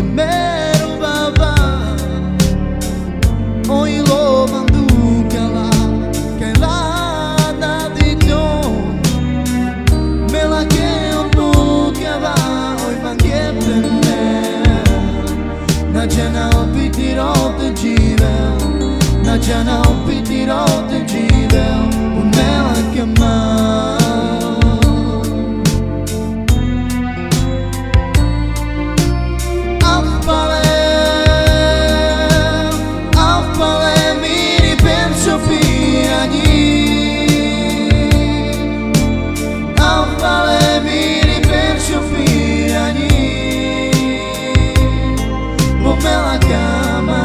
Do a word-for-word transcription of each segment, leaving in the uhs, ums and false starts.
Mero baba, oi lo mandu kala, kala na di to. Me la ke o tu ke va, oi mange pene. Na jana o piti ro te jive, na jana o piti ro te jive, o me la ke ma. Afale, afale miri perso piani. Afale miri perso piani. Bo me la kama,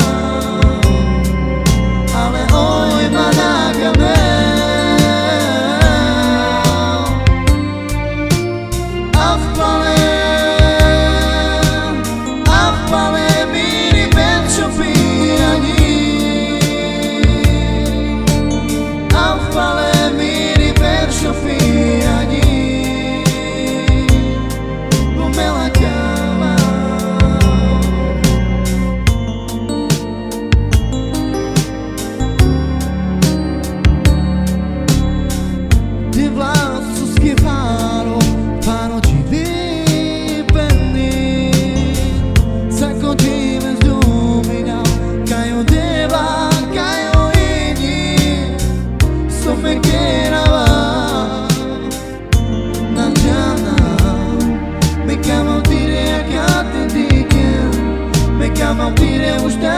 ale oi mana kame. Afale, afale miri perso piani. Afale miri perso piani. Bo me la kama. Te vlaso ske faro, faro jivi peni. Sa ko jive zumina, kajo deva, kajo ini. So me kera va. Na jana, me kama o tire a kate dike. Me kama o tire usta